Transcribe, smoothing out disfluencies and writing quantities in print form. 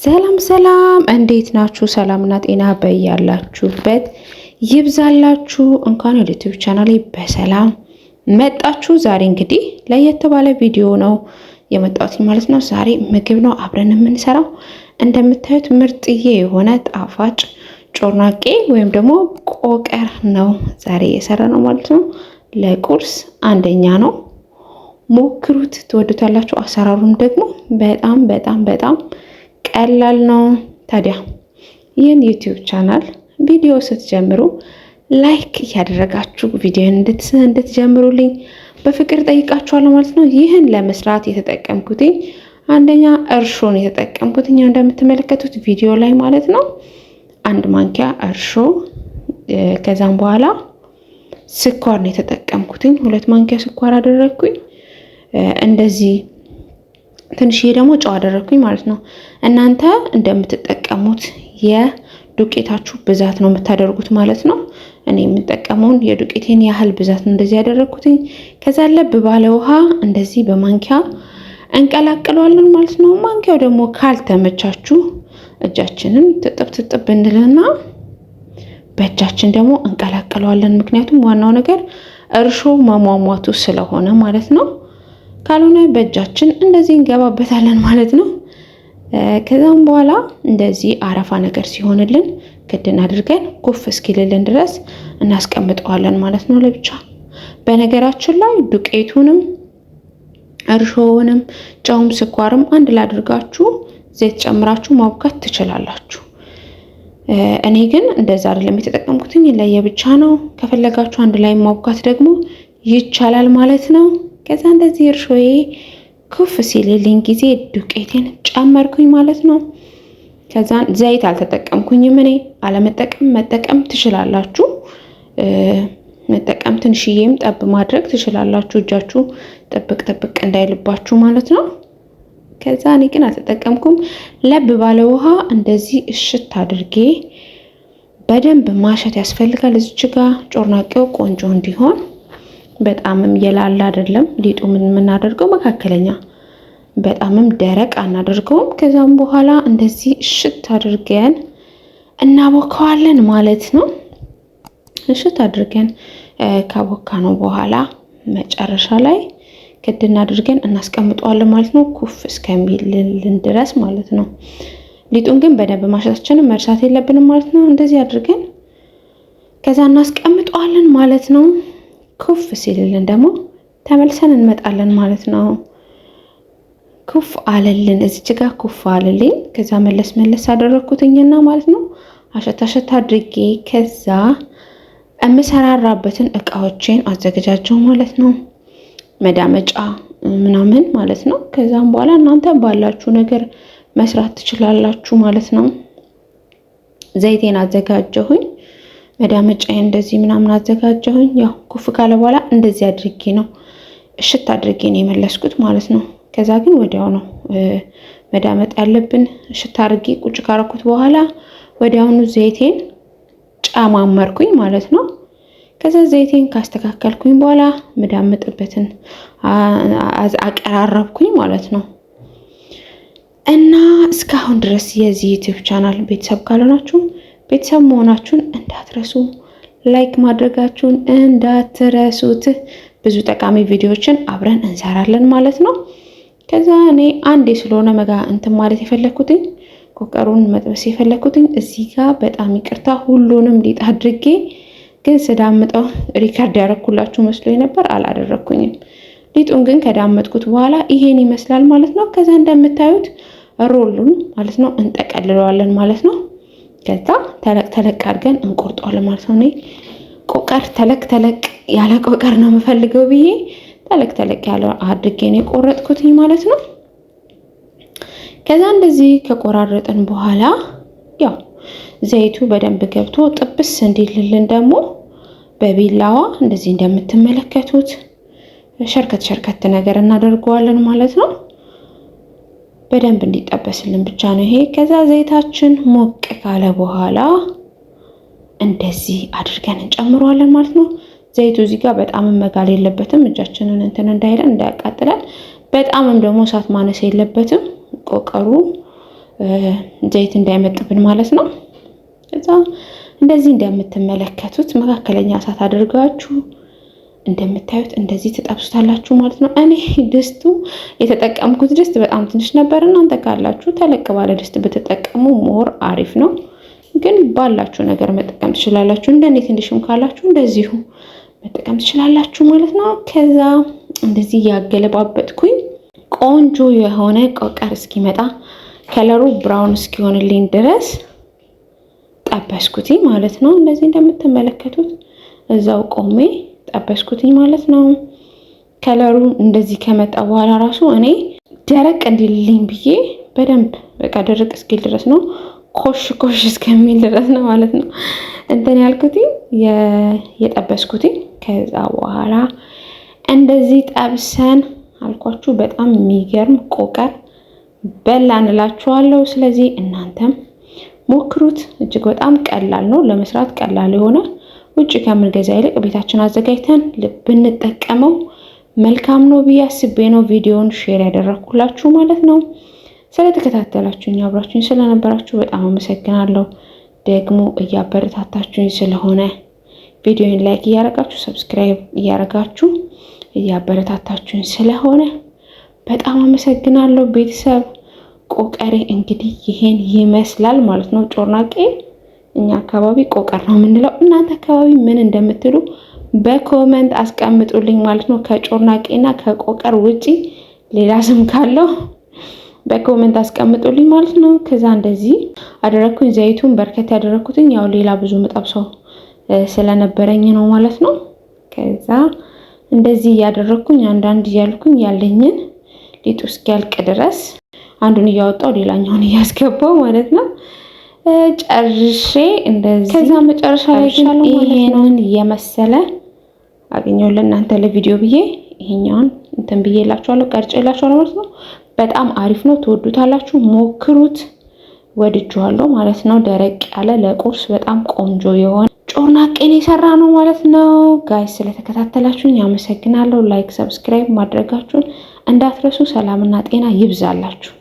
ሰላም ሰላም፣ እንዴት ናችሁ? ሰላምና ጤና በያላችሁበት ይብዛላችሁ። እንኳን ወደ ዩቲዩብ ቻናሌ በሰላም መጣችሁ። ዛሬ እንግዲህ ለየት ባለ ቪዲዮ ነው የመጣሁት ማለት ነው። ዛሬ ምግብ ነው አብረን የምንሰራው። እንደምታዩት ምርጥዬ የሆነ ጣፋጭ ጮርናቄ ወይም ደግሞ ቆቀር ነው ዛሬ የሰራ ነው ማለት ነው። ለቁርስ አንደኛ ነው። ሞክሩት፣ ትወዱታላችሁ። አሰራሩም ደግሞ በጣም በጣም በጣም ቀላል ነው። ታዲያ ይህን ዩቲዩብ ቻናል ቪዲዮ ስትጀምሩ like እያደረጋችሁ ቪዲዮን እንድትጀምሩልኝ በፍቅር ጠይቃችኋለሁ ማለት ነው። ይህን ለመስራት የተጠቀምኩትኝ አንደኛ እርሾን የተጠቀምኩትኝ እንደምትመለከቱት ቪዲዮ ላይ ማለት ነው። አንድ ማንኪያ እርሾ፣ ከዛም በኋላ ስኳር ነው የተጠቀምኩትኝ። 2 ማንኪያ ስኳር አደረግኩኝ። እንደዚህ ትንሽዬ ደግሞ ጨው አደረግኩኝ ማለት ነው። እናንተ እንደምትጠቀሙት የዱቄታችሁ ብዛት ነው የምታደርጉት ማለት ነው። እኔ የምጠቀመውን የዱቄቴን ያህል ብዛት ነው እንደዚህ ያደረግኩትኝ። ከዛ ለብ ባለ ውሃ እንደዚህ በማንኪያ እንቀላቅለዋለን ማለት ነው። ማንኪያው ደግሞ ካልተመቻችሁ እጃችንን ትጥብ ትጥብ እንልና በእጃችን ደግሞ እንቀላቅለዋለን። ምክንያቱም ዋናው ነገር እርሾ መሟሟቱ ስለሆነ ማለት ነው። ካልሆነ በእጃችን እንደዚህ እንገባበታለን ማለት ነው። ከዛም በኋላ እንደዚህ አረፋ ነገር ሲሆንልን ክድን አድርገን ኩፍ እስኪልልን ድረስ እናስቀምጠዋለን ማለት ነው ለብቻ። በነገራችን ላይ ዱቄቱንም እርሾውንም ጨውም ስኳርም አንድ ላይ አድርጋችሁ ዘይት ጨምራችሁ ማቡካት ትችላላችሁ። እኔ ግን እንደዛ አይደለም የተጠቀምኩትኝ፣ ለየብቻ ነው። ከፈለጋችሁ አንድ ላይ ማቡካት ደግሞ ይቻላል ማለት ነው። ከዛ እንደዚህ እርሾዬ ኩፍ ሲልልኝ ጊዜ ዱቄቴን ጨመርኩኝ ማለት ነው። ከዛ ዘይት አልተጠቀምኩኝም እኔ። አለመጠቀም መጠቀም ትችላላችሁ። መጠቀም ትንሽዬም ጠብ ማድረግ ትችላላችሁ፣ እጃችሁ ጥብቅ ጥብቅ እንዳይልባችሁ ማለት ነው። ከዛ እኔ ግን አልተጠቀምኩም። ለብ ባለ ውሃ እንደዚህ እሽት አድርጌ በደንብ ማሸት ያስፈልጋል። እዚች ጋ ጮርናቄው ቆንጆ እንዲሆን በጣምም የላላ አይደለም ሊጡ የምናደርገው መካከለኛ፣ በጣምም ደረቅ አናደርገውም። ከዛም በኋላ እንደዚህ እሽት አድርገን እናቦካዋለን ማለት ነው። እሽት አድርገን ካቦካ ነው በኋላ መጨረሻ ላይ ክድን አድርገን እናስቀምጠዋለን ማለት ነው፣ ኩፍ እስከሚልልን ድረስ ማለት ነው። ሊጡን ግን በደንብ ማሸታችንን መርሳት የለብንም ማለት ነው። እንደዚህ አድርገን ከዛ እናስቀምጠዋለን ማለት ነው። ኩፍ ሲልልን ደግሞ ተመልሰን እንመጣለን ማለት ነው። ኩፍ አለልን፣ እዚች ጋር ኩፍ አለልኝ። ከዛ መለስ መለስ አደረግኩትኝና ማለት ነው አሸት አሸት አድርጌ ከዛ የምሰራራበትን እቃዎቼን አዘገጃጀው ማለት ነው። መዳመጫ ምናምን ማለት ነው። ከዛም በኋላ እናንተ ባላችሁ ነገር መስራት ትችላላችሁ ማለት ነው። ዘይቴን አዘጋጀሁኝ። መዳመጫዬን እንደዚህ ምናምን አዘጋጀሁኝ። ያው ኩፍ ካለ በኋላ እንደዚህ አድርጌ ነው እሽት አድርጌ ነው የመለስኩት ማለት ነው። ከዛ ግን ወዲያው ነው መዳመጥ ያለብን። እሽት አድርጌ ቁጭ ካረኩት በኋላ ወዲያውኑ ዘይቴን ጨማመርኩኝ ማለት ነው። ከዛ ዘይቴን ካስተካከልኩኝ በኋላ መዳመጥበትን አቀራረብኩኝ ማለት ነው። እና እስካሁን ድረስ የዚህ ዩቲዩብ ቻናል ቤተሰብ ካልሆናችሁ ቤተሰብ መሆናችሁን እንዳትረሱ፣ like ማድረጋችሁን እንዳትረሱት። ብዙ ጠቃሚ ቪዲዮዎችን አብረን እንሰራለን ማለት ነው። ከዛ እኔ አንዴ ስለሆነ መጋ እንትን ማለት የፈለኩትኝ ቆቀሩን መጥበስ የፈለኩትኝ እዚህ ጋር በጣም ይቅርታ ሁሉንም ሊጥ አድርጌ ግን ስዳምጠው record ያደረኩላችሁ መስሎኝ ነበር፣ አላደረኩኝም። ሊጡን ግን ከዳመጥኩት በኋላ ይሄን ይመስላል ማለት ነው። ከዛ እንደምታዩት roll ኡን ማለት ነው እንጠቀልለዋለን ማለት ነው። ከዛ ተለቅ ተለቅ አድርገን እንቆርጠዋለን ማለት ነው። እኔ ቆቀር ተለቅ ተለቅ ያለ ቆቀር ነው የምፈልገው ብዬ ተለቅ ተለቅ ያለ አድርጌ ነው የቆረጥኩትኝ ማለት ነው። ከዛ እንደዚህ ከቆራረጥን በኋላ ያው ዘይቱ በደንብ ገብቶ ጥብስ እንዲልልን ደግሞ በቢላዋ እንደዚህ እንደምትመለከቱት ሸርከት ሸርከት ነገር እናደርገዋለን ማለት ነው። በደንብ እንዲጠበስልን ብቻ ነው ይሄ። ከዛ ዘይታችን ሞቅ ካለ በኋላ እንደዚህ አድርገን እንጨምረዋለን ማለት ነው። ዘይቱ እዚህ ጋር በጣም መጋል የለበትም፣ እጃችንን እንትን እንዳይለን እንዳያቃጥለን። በጣምም ደግሞ እሳት ማነስ የለበትም። ቆቀሩ ዘይት እንዳይመጥብን ማለት ነው። ከዛ እንደዚህ እንደምትመለከቱት መካከለኛ እሳት አድርጋችሁ እንደምታዩት እንደዚህ ትጠብሱታላችሁ ማለት ነው። እኔ ድስቱ የተጠቀምኩት ድስት በጣም ትንሽ ነበር። እናንተ ካላችሁ ተለቅ ባለ ድስት ብትጠቀሙ more አሪፍ ነው። ግን ባላችሁ ነገር መጠቀም ትችላላችሁ። እንደኔ ትንሽም ካላችሁ እንደዚሁ መጠቀም ትችላላችሁ ማለት ነው። ከዛ እንደዚህ እያገለባበጥኩኝ ቆንጆ የሆነ ቆቀር እስኪመጣ color ኡ brown እስኪሆንልኝ ድረስ ጠበስኩትኝ ማለት ነው። እንደዚህ እንደምትመለከቱት እዛው ቆሜ ጠበስኩትኝ ማለት ነው። color ኡ እንደዚህ ከመጣ በኋላ ራሱ እኔ ደረቅ እንዲልልኝ ብዬ በደንብ በቃ ደረቅ እስኪል ድረስ ነው፣ ኮሽ ኮሽ እስከሚል ድረስ ነው ማለት ነው እንትን ያልኩትኝ የጠበስኩትኝ። ከዛ በኋላ እንደዚህ ጠብሰን አልኳችሁ በጣም የሚገርም ቆቀር በላን እላችኋለሁ። ስለዚህ እናንተም ሞክሩት። እጅግ በጣም ቀላል ነው ለመስራት፣ ቀላል የሆነ ውጭ ከምንገዛ ይልቅ ቤታችን አዘጋጅተን ብንጠቀመው መልካም ነው ብዬ አስቤ ነው ቪዲዮን share ያደረኩላችሁ ማለት ነው። ስለተከታተላችሁኝ አብራችሁኝ ስለነበራችሁ በጣም አመሰግናለሁ። ደግሞ እያበረታታችሁኝ ስለሆነ ቪዲዮን like እያረጋችሁ subscribe እያረጋችሁ እያበረታታችሁኝ ስለሆነ በጣም አመሰግናለሁ ቤተሰብ። ቆቀሬ እንግዲህ ይሄን ይመስላል ማለት ነው። ጮርናቄ እኛ አካባቢ ቆቀር ነው የምንለው። እናንተ አካባቢ ምን እንደምትሉ በ comment አስቀምጡልኝ ማለት ነው። ከጮርናቄና ከቆቀር ውጪ ሌላ ስም ካለው በ comment አስቀምጡልኝ ማለት ነው። ከዛ እንደዚህ አደረግኩኝ። ዘይቱን በርከት ያደረግኩትኝ ያው ሌላ ብዙ ምጠብሰው ስለነበረኝ ነው ማለት ነው። ከዛ እንደዚህ እያደረግኩኝ አንዳንድ እያልኩኝ ያለኝን ሊጡ እስኪያልቅ ድረስ አንዱን እያወጣው ሌላኛውን እያስገባው ማለት ነው። ጨርሼ እንደዚህ ከዛ መጨረሻ ላይ ግን ይሄንን የመሰለ አገኘው ለእናንተ ለቪዲዮ ብዬ ይሄኛውን እንትን ብዬ እላችኋለሁ፣ ቀርጬላችኋለሁ ማለት ነው። በጣም አሪፍ ነው፣ ትወዱታላችሁ፣ ሞክሩት። ወድጄዋለሁ ማለት ነው። ደረቅ ያለ ለቁርስ በጣም ቆንጆ የሆነ ጮርናቄን የሰራ ነው ማለት ነው። Guys ስለተከታተላችሁኝ አመሰግናለሁ። Like፣ subscribe ማድረጋችሁን እንዳትረሱ። ሰላምና ጤና ይብዛላችሁ።